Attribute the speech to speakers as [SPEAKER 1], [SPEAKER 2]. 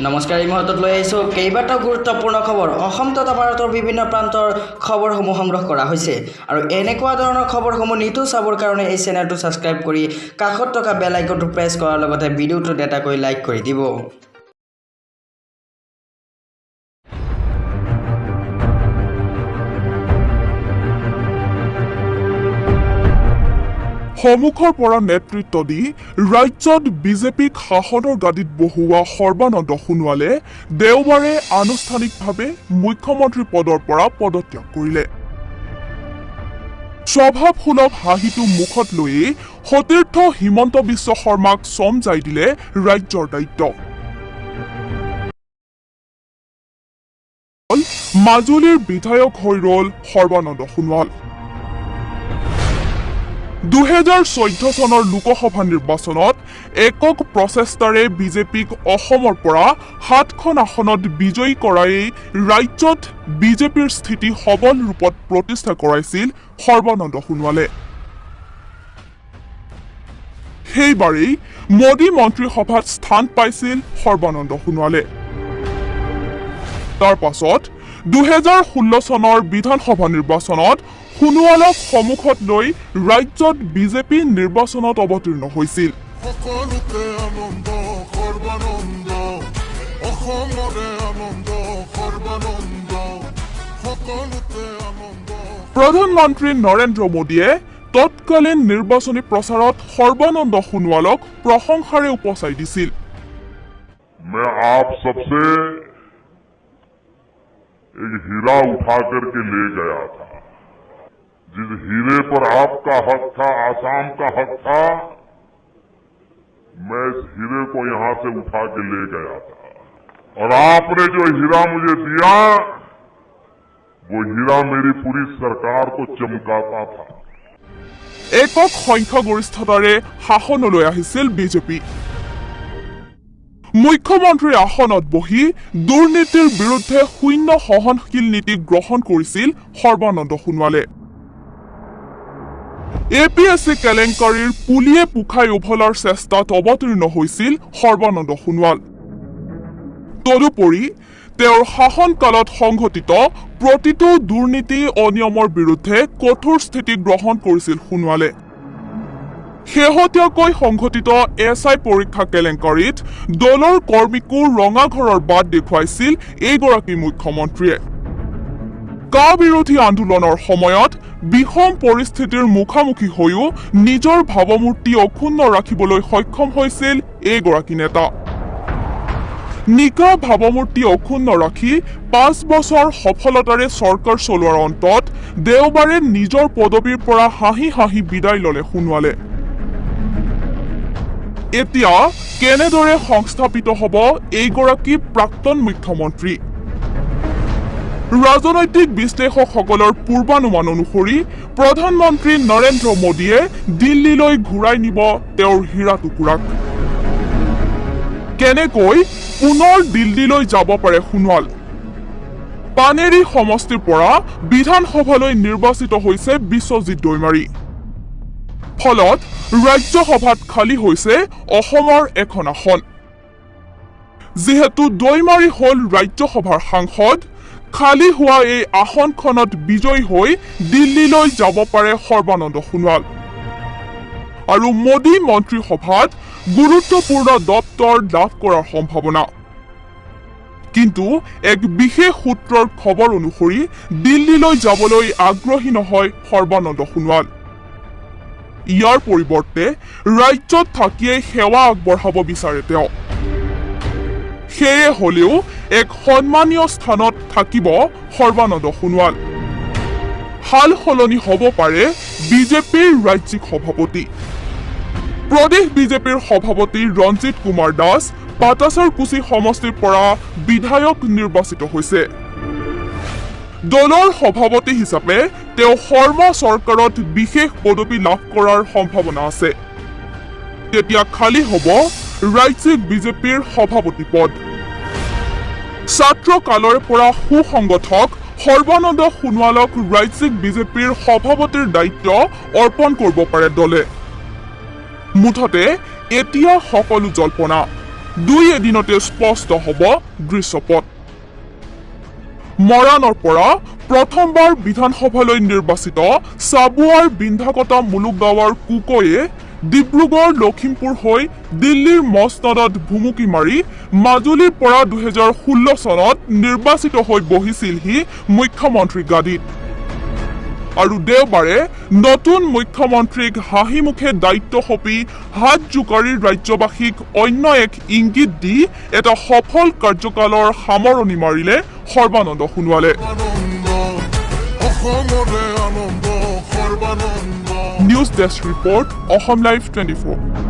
[SPEAKER 1] নমস্কাৰ, এই মুহূৰ্তত লৈ আহিছোঁ কেইবাটাও গুৰুত্বপূৰ্ণ খবৰ। অসম তথা ভাৰতৰ বিভিন্ন প্ৰান্তৰ খবৰসমূহ সংগ্ৰহ কৰা হৈছে আৰু এনেকুৱা ধৰণৰ খবৰসমূহ নিতৌ চাবৰ কাৰণে এই চেনেলটো ছাবস্ক্ৰাইব কৰি কাষত থকা বেল আইকনটো প্ৰেছ কৰাৰ লগতে ভিডিঅ'টোত এটাকৈ লাইক কৰি দিব।
[SPEAKER 2] সন্মুখৰ পৰা নেতৃত্ব দি ৰাজ্যত বিজেপিক শাসনৰ গাদীত বহুওৱা সৰ্বানন্দ সোণোৱালে দেওবাৰে আনুষ্ঠানিকভাৱে মুখ্যমন্ত্ৰী পদৰ পৰা পদত্যাগ কৰিলে। স্বভাৱসুলভ হাঁহিটো মুখত লৈয়ে সতীৰ্থ হিমন্ত বিশ্ব শৰ্মাক চমজাই দিলে ৰাজ্যৰ দায়িত্ব। মাজুলীৰ বিধায়ক হৈ ৰল সৰ্বানন্দ সোণোৱাল। 2014 চনৰ লোকসভা নিৰ্বাচনত একক প্ৰচেষ্টাৰে বিজেপিক অসমৰ পৰা 7খন আসনত বিজয়ী কৰায়েই ৰাজ্যত বিজেপিৰ স্থিতি সবল ৰূপত প্ৰতিষ্ঠা কৰাইছিল সৰ্বানন্দ সোণোৱালে। সেইবাৰেই মোদী মন্ত্ৰীসভাত স্থান পাইছিল সৰ্বানন্দ সোণোৱালে। তাৰ পাছত 2016 চনৰ বিধানসভা নিৰ্বাচনত সোণোৱালক সন্মুখত লৈ ৰাজ্যত বিজেপি নিৰ্বাচনত অৱতীৰ্ণ হৈছিল।
[SPEAKER 3] সকলোতে আনন্দ সৰ্বানন্দ, অসমৰে আনন্দ সৰ্বানন্দ, সকলোতে আনন্দ।
[SPEAKER 2] প্ৰধানমন্ত্ৰী নৰেন্দ্ৰ মোদীয়ে তৎকালীন নিৰ্বাচনী প্ৰচাৰত সৰ্বানন্দ সোণোৱালক প্ৰশংসাৰে উপচাই দিছিল।
[SPEAKER 3] मैं आप सबसे एक हीरा उठा करके ले गया था, जिस हीरे पर आपका हक था, आसाम का हक था, मैं इस हीरे को यहां से उठा के ले गया था। और आपने जो हीरा मुझे दिया, वो हीरा मेरी पूरी सरकार को चमकाता था।
[SPEAKER 2] একক সংখ্যাগৰিষ্ঠতাৰে শাসনলৈ আহিছিল বিজেপি। মুখ্যমন্ত্ৰীৰ আসনত বহি দুৰ্নীতিৰ বিৰুদ্ধে শূন্য সহনশীল নীতি গ্ৰহণ কৰিছিল সৰ্বানন্দ সোণোৱালে। এ পি এছ চি কেলেংকাৰীৰ পুলিয়ে পোখাই উভলাৰ চেষ্টাত অৱতীৰ্ণ হৈছিল সৰ্বানন্দ সোণোৱাল। তদুপৰি তেওঁৰ শাসনকালত সংঘটিত প্ৰতিটো দুৰ্নীতি অনিয়মৰ বিৰুদ্ধে কঠোৰ স্থিতি গ্ৰহণ কৰিছিল সোণোৱালে। শেহতীয়াকৈ সংঘটিত এছ I পৰীক্ষা কেলেংকাৰীত দলৰ কৰ্মীকো ৰঙাঘৰৰ বাট দেখুৱাইছিল এইগৰাকী মুখ্যমন্ত্ৰীয়ে। কা বিৰোধী আন্দোলনৰ সময়ত বিষম পৰিস্থিতিৰ মুখামুখি হৈও নিজৰ ভাৱমূৰ্তি অক্ষুণ্ণ ৰাখিবলৈ সক্ষম হৈছিল এইগৰাকী নেতা। নিকা ভাৱমূৰ্তি অক্ষুণ্ণ ৰাখি 5 বছৰ সফলতাৰে চৰকাৰ চলোৱাৰ অন্তত দেওবাৰে নিজৰ পদবীৰ পৰা হাঁহি হাঁহি বিদায় ললে সোণোৱালে। এতিয়া কেনেদৰে সংস্থাপিত হ'ব এইগৰাকী প্ৰাক্তন মুখ্যমন্ত্ৰী? ৰাজনৈতিক বিশ্লেষকসকলৰ পূৰ্বানুমান অনুসৰি প্ৰধানমন্ত্ৰী নৰেন্দ্ৰ মোদীয়ে দিল্লীলৈ ঘূৰাই নিব তেওঁৰ হীৰা টুকুৰাক। কেনেকৈ পুনৰ দিল্লীলৈ যাব পাৰে সোণোৱাল? পানেৰী সমষ্টিৰ পৰা বিধানসভালৈ নিৰ্বাচিত হৈছে বিশ্বজিৎ দৈমাৰী। ফলত ৰাজ্যসভাত খালী হৈছে অসমৰ এখন আসন। যিহেতু দৈমাৰী হ'ল ৰাজ্যসভাৰ সাংসদ, খালী হোৱা এই আসনখনত বিজয়ী হৈ দিল্লীলৈ যাব পাৰে সৰ্বানন্দ সোণোৱাল আৰু মোদী মন্ত্ৰীসভাত গুৰুত্বপূৰ্ণ দপ্তৰ লাভ কৰাৰ সম্ভাৱনা। কিন্তু এক বিশেষ সূত্ৰৰ খবৰ অনুসৰি দিল্লীলৈ যাবলৈ আগ্ৰহী নহয় সৰ্বানন্দ সোণোৱাল। ইয়াৰ পৰিৱৰ্তে ৰাজ্যত থাকিয়েই সেৱা আগবঢ়াব বিচাৰে তেওঁ। সেয়ে হলেও এক সন্মানীয় স্থানত থাকিব সৰ্বানন্দ সোণোৱাল। সাল সলনি হ'ব পাৰে বিজেপিৰ ৰাজ্যিক সভাপতি। প্ৰদেশ বিজেপিৰ সভাপতি ৰঞ্জিত কুমাৰ দাস পাটাছাৰকুছি সমষ্টিৰ পৰা বিধায়ক নিৰ্বাচিত হৈছে। দলৰ সভাপতি হিচাপে তেওঁ শৰ্মা চৰকাৰত বিশেষ পদবী লাভ কৰাৰ সম্ভাৱনা আছে। তেতিয়া খালী হ'ব ৰাজ্যিক বিজেপিৰ সভাপতি পদ। ছাত্ৰকালৰে পৰা সুসংগঠক সৰ্বানন্দ সোণোৱালক ৰাজ্যিক বিজেপিৰ সভাপতিৰ দায়িত্ব অৰ্পণ কৰিব পাৰে দলে। মুঠতে এতিয়া সকলো জল্পনা। দুই এদিনতে স্পষ্ট হ'ব দৃশ্যপট। মৰাণৰ পৰা প্ৰথমবাৰ বিধানসভালৈ নিৰ্বাচিত চাবুৱাৰ বিন্ধাকটা মুলুক গাঁৱৰ কুকৈয়ে ডিব্ৰুগড়, লখিমপুৰ হৈ দিল্লীৰ মচনদত ভুমুকি মাৰি মাজুলীৰ পৰা 2016 চনত নিৰ্বাচিত হৈ বহিছিলহি মুখ্যমন্ত্ৰী গাদীত। আৰু দেওবাৰে নতুন মুখ্যমন্ত্ৰীক হাঁহিমুখে দায়িত্ব সঁপি হাত জোকাৰি ৰাজ্যবাসীক অন্য এক ইংগিত দি এটা সফল কাৰ্যকালৰ সামৰণি মাৰিলে সৰ্বানন্দ সোণোৱালে।
[SPEAKER 4] আনন্দ, অসমৰে আনন্দ, Sarbananda.
[SPEAKER 2] News desk report, Assam live 24।